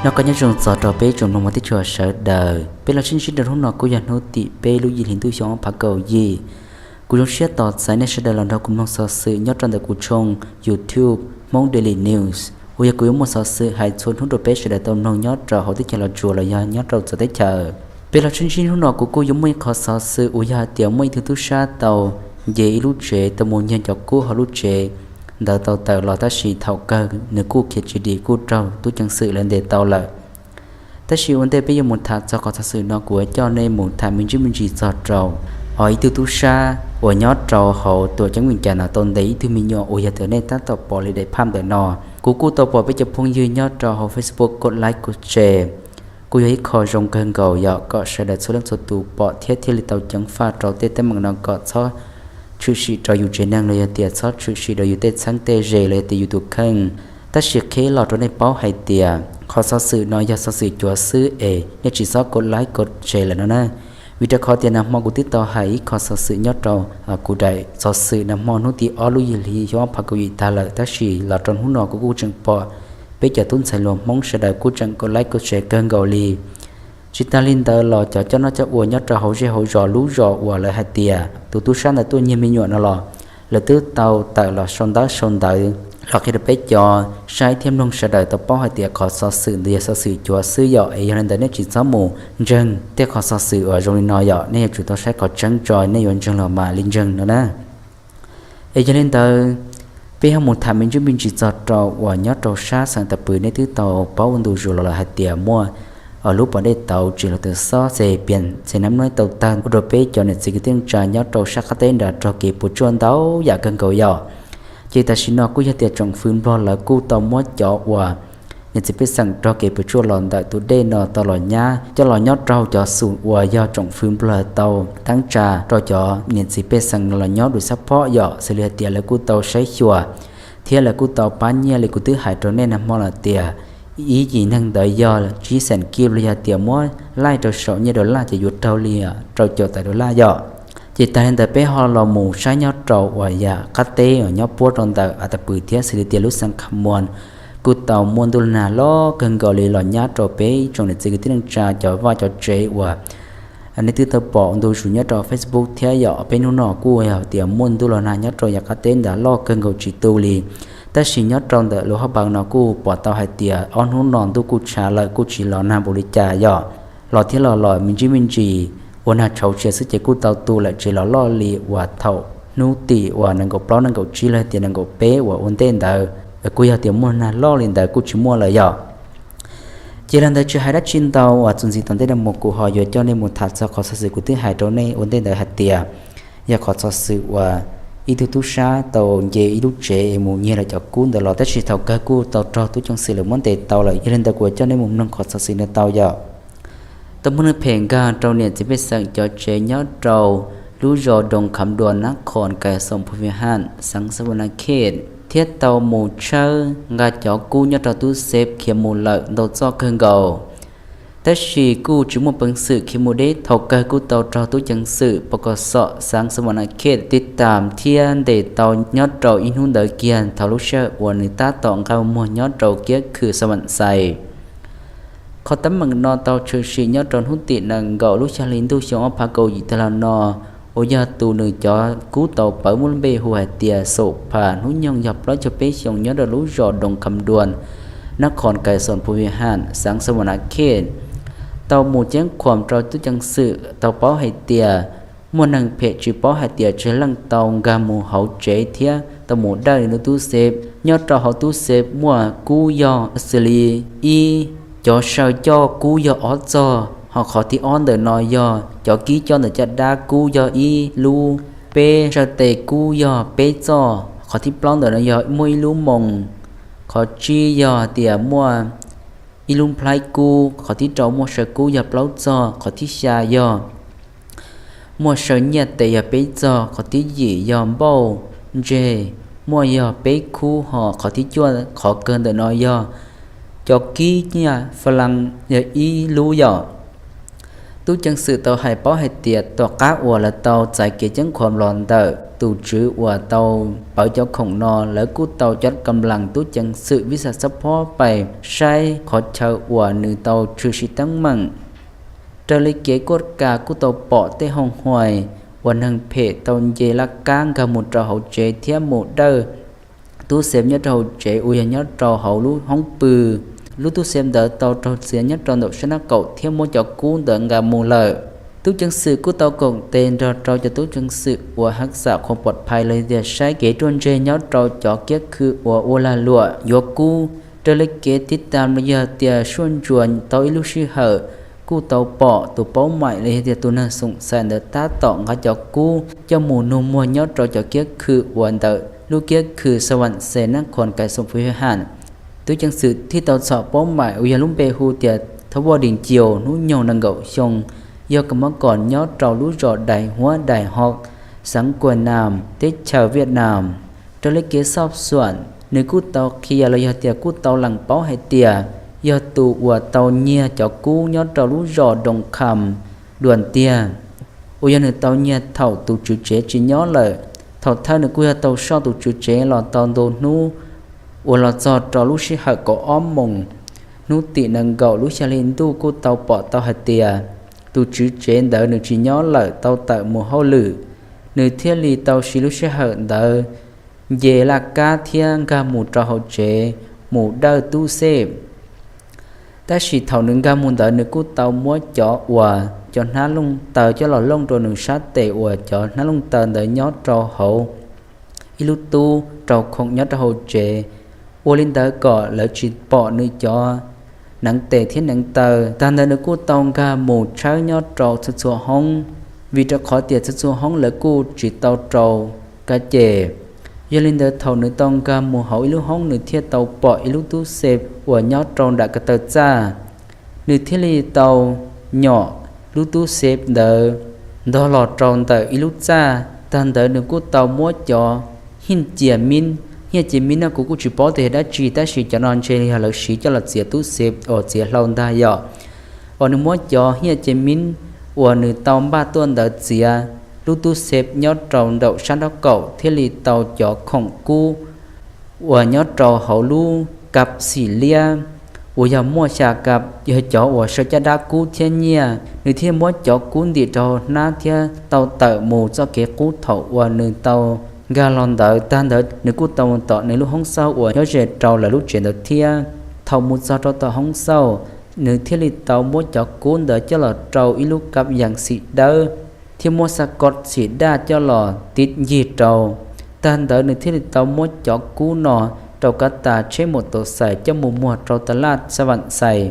Nyob zoo txog rau peb tsoom mloog mog teb chaws sawv daws, peb los sib ntsib rau hnub no kuj yog hnub tim peb lub yim hli ntuj xyoo ob phav kaum yim. Kuv zoo siab tos txais nej sawv daws los nrog kuv mloog xov xwm nyob rau ntawm kuv tshooj YouTube Hmoob Daily News uas yog kuv yuav muaj xov xwm hais txhua hnub rau peb sawv daws tau mloog nyob rau hauv teb chaws Los Tsuas los yog nyob rau txawv teb chaws. Peb los sib ntsib hnub no kuv kuj yuav muaj ib qho xov xwm uas yog hais tias muaj ib tug tub sab tau nce ib lub tsev tau mus nyiag cov kub hauv lub tsev ntawd tau tawm los, tab sis thaum kawg nws kuj khiav tsis dim kuj raug tub ceev xwm lawv ntes tau lawm. Tab sis ua ntej peb yuav mus tham txog qhov xov xwm no, kuv yuav coj nej mus tham me ntsis me ntsis txog rau ib tug tub sab uas nyob rau hauv tuam ceeb Vias Cas no tau ntes ib tug me nyuam uas yog tias nej tab tom pom li daim phaj ntawm no. Kuv kuj tau pom peb cov phooj ywg nyob rau hauv Facebook kuj like kuj share, kuj yog ib qho zoo kawg nkaus yom, kom sawv daws txhua leej txhua tus pom thiab thiaj li tau ceev faj rau tej teeb meem no kom txhob tshwm sim rau yus tsev neeg los yog tias txhob tshwm sim rau yus tej txheeb tej ze los yog tias yus tus kheej. Tab sis qhia los rau nej paub hais tias qhov xov xwm no yog xov xwm cuav xwb es nej tsis txhob kuj like kuj share lawm no na. Vim rau qhov tias nag hmo kuv twb tau hais ib qho xov xwm nyob rau kuv daim xov xwm nag hmo hnub tim ob lub yim hli xyoo ob phav kaum yim tag lawm, tab sis los rau hnub no kuv kuj tseem pom peb cov tub ntxhais hluas Hmoob sawv daws kuj tseem kuj like kuj share kawg nkaus li. Tsis tas li ntawd los cov coj noj coj ua nyob rau hauv zej hauv zos lub zos uas lawv hais tias tus tub sab ntawd tuaj nyiag me nyuam no los lawv twb tau tawm los sau ntaub sau ntawv los qhia rau peb cov saib thiab mloog sawv daws tau paub hais tias qhov xov xwm ntawd yog xov xwm cuav xwb yom. Es yog li ntawd nej tsis txhob mus ntseeg tej qhov xov xwm uas zoo li no yom, nej yuav tsum tau saib qhov tseeb tso nej yuav ntseeg los mam li ntseeg no na. Es yog li ntawd, peb ho mus tham me ntsis me ntsis txog rau uas nyob rau sab xeev Tauj Pw, nej twb tau paub ua ntu zus los lawm hais tias muaj lub pas dej tauv tsis los tau xob xe pias xe nab nab tau tawg ua rau peb cov niam txiv kwv tij neej tsa nyob rau sab qab teb nrad raug kev puas tsuaj ntau yam kawg nkaus yom. Ces tam sim no kuj yog tias tsoom fwv Nplog lawv kuj tau muab cov uas niam txiv pej xeem raug kev puas tsuaj los ntawm tus dej no tau los nyab coj los nyob rau cov xum uas yog tsoom fwv Nplog tau teeb tsa rau cov niam txiv pej xeem los nyob dua xab phob yom, xws li hais tias lawv kuj tau saib xyuas thiab lawv kuj tau pab nyiaj li kuv twb hais rau nej nag hmo los tias ib yim neeg ntawd yog tsib xees kib los yog tias muab laij rau saum nyiaj dollar ces yuav raug li rau caum tawm dollar yom. Ces tas li ntawd peb ho los mus saib nyob rau uas yam qab teb uas nyob puab rau ntawm Tauj Pw thiab xws li tias lub xeev Kham Muas kuj tau muaj ntuj los nag loj kawg nkaus li los nyab rau peb tsoom niam txiv kwv tij neej tsa cov vaj cov tsev uas nej twb tau pom ntu zus nyob rau Facebook thiab yom. Peb hnub no kuj yog tias muaj ntuj los nag nyob rau yam qab teb ntawd loj kawg nkaus tsis tu li. Tab sis nyob rau ntawm lub haj pa no kuj pom tau hais tias ob hnub no ntuj kuj tshav lawm kuj tsis los nag npaum li cas yom. Los thiab los los me ntsis me ntsis ua nag tshauv siav xwb ces kuj tau tu lawm tsis los loj li uas thaum hnub tim uas nees nkaum plaub nees nkaum tsib los tias nees nkaum peb uas ua ntej ntawd kuj yog tias muaj nag loj li ntawd kuj tsis muaj lawm yom. Ces li ntawd tsis hais dab tsi ntau uas txuas ntxiv tom ntej no mus kuv ho yuav coj nej mus tham txog qhov xov xwm kuv twb hais rau nej ua ntej ntawd hais tias yog qhov xov xwm uas ib tug tub sab tau nce ib lub tsev es mus nyiag lawv cov kub ntawd los tab sis thaum kawg kuj tau raug tub ceev xwm lawv muab ntes tau lawm. Yog li ntawd kuv coj nej mus mloog qhov xov xwm no tau yom. Tau muaj neeg phem nkag rau niam txiv pej xeem cov tsev nyob rau lub zos Doos Kham Duas, nab khoos Kais Xoos Phu Vias Ham, xeev Xa Vas Nas Khej, thiab tau mus tshawb nqa cov kub nyob rau tub xeb khiav mus lawm ntau txoj kawg nkaus. Tab sis kuj tsis muaj peev xwm khiav mus deb, thaum kawg kuj tau raug tub ceev xwm pos kos xom xeev Xa Vas Nas Khej tib tam thiab ntes tau nyob rau ib hnub ntawd kiag thaum lub sij hawm uas nws tab tom nqa muag nyob rau kiab khw Xa Vas Xais. Qhov teeb meem no tau tshwm sim nyob rau hnub tim nees nkaum lub xya hli ntuj xyoo ob phav kaum yim tag los no, uas yog tus nws cov kub tau pawv muaj lub npe hu hais tias Xom Pham, hnub nyoog yog plaub caug peb xyoos, nyob rau lub zos Doos Kham Duas, nab khoos Kais Xoos Phu Vias Ham, xeev Xa Vas Nas Khej, tau mus ceeb khuam rau tub ceev xwm tau paub hais tias muaj neeg phem tsis paub hais tias tsawg leej tau nkag mus hauv tsev thiab tau mus dawj nws lub tub xeb. Nyob rau hauv tub xeb muaj kub yog xws li ib, cov saw coj kub yog ob txoj, ho qhov thib ob ntawm no yog cov kib coj ntawm caj dab kub yog ib lub, peb, saw tes kub yog peb txoj, qhov thib plaub ntawm no yog muaj ib lub moos, qhov tsib yog tias muaj ib lub nplhaib kub, qhov thib rau muaj saw kub yog plaub txoj, qhov thib xya yog muaj saw nyiaj tes yog peb txoj, qhov thib yim yog npauj ntseg, muaj yog peb khub, ho qhov thib cuaj qhov kawg ntawm no yog cov kib nyiaj fa las yog ib lub yom. Tub ceev xwm tau hais paub hais tias tom qab uas lawv tau txais kev ceeb khuam los ntawm tus tswv uas tau pawv cov khoom no, lawv kuj tau cov kam las tub ceev xwm vij xas xab phob pais saib qhov chaw uas nws tau tshwm sim teeb meem. Raws li kev kuaj kas kuj tau pom tej hoo huais uas neeg phem tau nce laj kab nkag mus rau hauv tsev thiab mus dawj tub xev nyob rau hauv tsev uas yog nyob rau hauv lub hoob pw. Lub tub xev ntawd tau raug txiav nyob rau ntawm sab nab kaum thiab muab cov kub ntawd nqa mus lawm. Tub ceev xwm kuj tau koom tes nrog rau cov tub ceev xwm uas haj xam khuam pom phais los yog tias saib kev ruaj ntseg nyob rau cov kiab khw uas ua lag luam yuav kub. Raws li kev tiv tas los yog tias suaj ntsuas tau ib lub sij hawm, kuj tau pom tus paub maim los yog tias tus neeg xoom xais ntawd tab tom nqa cov kub coj mus nug muag nyob rau cov kiab khw uas ntawm lub kiab khw Xas Vam Xes nab khoos kais xoom fwv ha. Tub ceev xwm thiaj tau txhom paub maim uas yog lub npe hu tias Thab Vaj Dis Ncias, hnub nyoog nees nkaum xyoo, yog kab mob kos nyob rau lub zos Dais Huab Dais Hos, xeev Kuas Nas, teb chaws Viaj Nam. Raws li kev xoj xuam, nws kuj tau qhia los yog tias kuj tau lees paub hais tias yog tus uas tau nyiag cov kub nyob rau lub zos Doo Kham Duas tiag, uas yog nws tau nyiag thaum tus tswv tsev tsis nyob lawm. Thaum thawj nws kuj yog tau soj tus tswv tsev los tau ntau hnub, uas los txog rau lub sij hawm kaum ob moos hnub tim nees nkaum lub xya hli ntuj kuj tau pom tau hais tias tus tswv tsev ntawd nws tsis nyob lawm, tau tawm mus hauj lwm. Nws thiaj li tau siv lub sij hawm ntawd nce laj kab thiab nkag mus rau hauv tsev mus dawj tub xev. Tab sis thaum nws nkag mus ntawd nws kuj tau muab cov uas cov hnab looj taw coj los looj rau nws sab tes uas cov hnab looj taw ntawd nyob rau hauv ib lub tub rau khoom nyob rau hauv tsev. Ua li ntawd kom lawv tsis pom nws cov neev tes thiab neev taw. Tag ntawd nws kuj tau nkag mus tshawb nyob rau txhua txhua hoob, vim rau qhov tias txhua txhua hoob lawv kuj tsis tau rau ka ces. Yog li ntawd thaum nws tau nkag mus hauv ib lub hoob nws thiaj tau pom ib lub tub xev uas nyob rau nram ko taw txaj. Nws thiaj li tau nyom lub tub xev ntawd ntog los rau ntawm ib lub txaj. Tag ntawd nws kuj tau muab cov hiaj cia mib, hiaj cia mib no kuv kuj tsis paub tias yog dab tsi tab sis cov no ntshe yog lawv siv coj los txiav tub xev uas txiav hlau ntag yom. Uas nws muab cov hiaj cia mib uas nws tau npaj tuaj ntawd txiav lub tub xev nyob rau nraum sab nraub qaum thiaj li tau cov khoom kub uas nyob rau hauv lub kab xim liab uas yog muaj xya kab yog cov uas saw caj dab kub thiab nyiaj. Nws thiaj muab cov kub ntim rau hnab thiab tau tawm mus txoj kev qub thaum uas nws tau nkag los ntawd. Tag ntawd nws kuj tau mus tom nws lub hoob xauj uas nyob ze rau lawv lub tsev ntawd thiab. Thaum mus txog rau tom hoob xauj, nws thiaj li tau muab cov kub ntawd coj los rau ib lub kab yees xim dawb thiab muab xa koj xim daj coj los tiv ncig rau. Tag ntawd nws thiaj li tau muab cov kub no rau kab tas tsheb mus tau xais coj mus muag rau tas laj Xas Vam Xais.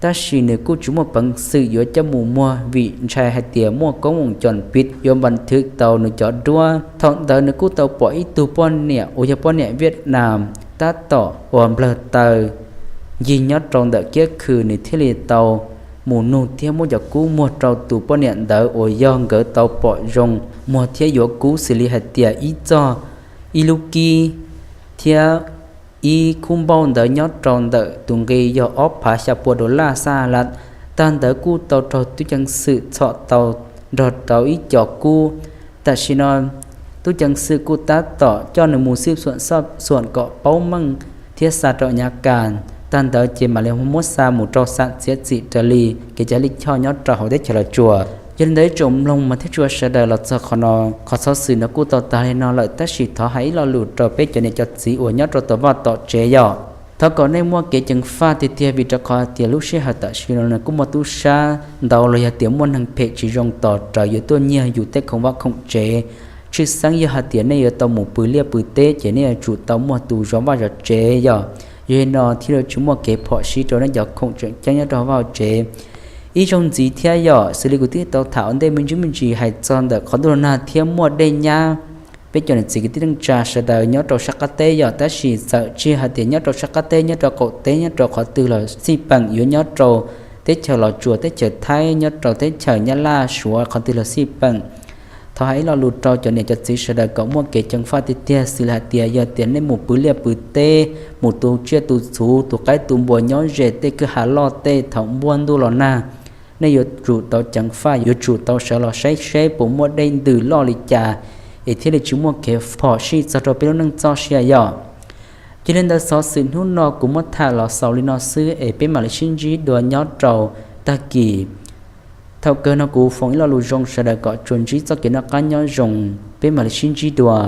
Tab sis nws kuj tsis muaj peev xwm yuav coj mus muag vim ntshai hais tias muaj koob moos cos piv yuav npas thwv tau nws cov duab. Thaum ntawd nws kuj tau pom ib tug poj niam uas yog poj niam Viaj Nam tab tom uas nplawg taw ncig nyob rau ntawm kiab khw, nws thiaj li tau mus nug thiab muab cov kub muag rau tus poj niam ntawd uas yog nkawd tau pom zoo muag thiab yuav kub xws li hais tias ib txoj, ib lub kib thiab ib khub npauj ntawd nyob rau ntawm tus nqi yog ob phav xya pua dollar Xas Las. Tag ntawd kuj tau raug tub ceev xwm txhom tau nrog rau ib co kub. Tam sim no tub ceev xwm kuj tab tom coj nws mus xwb xuam xoj xuam kom paub meej thiab xa rau nyav kas. Tag ntawd ces mam li muab xa mus rau xam txiav txim raws li kev cai lij choj nyob rau hauv teb chaws Los Tsuas. Yog li ntawd ib tsoom mloog mas thiab tshua sawv daws los txog qhov no, qhov xov xwm no kuj tau tag li no lawm, tab sis thov hais ib lo lus rau peb cov niam cov txiv uas nyob rau tom vaj tom tsev yog thov kom nej muaj kev ceev faj tiag tiag, vim rau qhov tias lub sij hawm tam sim no nws kuj muaj tub sab ntau los yog tias muaj neeg phem tsis zoo tos rawv yuav tuaj nyiag yus tej khoom vaj khoom tsev. Tshwj xeeb yog hais tias nej yuav tau mus pw liaj pw teb ces nej yuav tsum tau muaj tus zov vaj zov tsev yog. Yog li no thiaj li tsis muaj kev phom sij rau nej cov khoom tseem ceeb nyob rau vaj tsev. Ib zaug ntxiv thiab yog xws li kuv twb tau tham ua ntej me ntsis me ntsis hais txog ntawm qhov ntuj los nag thiab muaj dej nyab, peb cov niam txiv kwv tij neej tsa sawv daws nyob rau sab qab teb yog, tab sis txawm tsis hais tias nyob rau sab qab teb, nyob rau qaum teb, nyob rau qhov twg los xij peem, yuav nyob rau teb chaws Los Tsuas, teb chaws Thaib, nyob rau teb chaws Nyab Laj, Suav, qhov twg los xij peem. Thov hais ib lo lus rau cov niam cov txiv sawv daws kom muaj kev ceev faj tiag tiag, xws li hais tias yog tias nej mus pw liaj pw teb, mus tu tsiaj tu txhuv, tu qaib tu npua nyob ze tej kwj ha loj tej thaum npuaj ntuj los nag, nej yuav tsum tau ceev faj, yuav tsum tau sawv los saib seb puas muaj dej ntws loj li cas, es thiaj li tsis muaj kev phom sij txog rau peb lub neej txoj sia yom. Yog li ntawd xov xwm hnub no kuv muab tham los xaus li no xwb es peb mam li sib ntsib dua nyob rau tag kis. Thaum kawg no kuv foom ib lo lus zoo sawv daws kom tsuas ntsib txoj kev noj qab nyob zoo, peb mam li sib ntsib dua.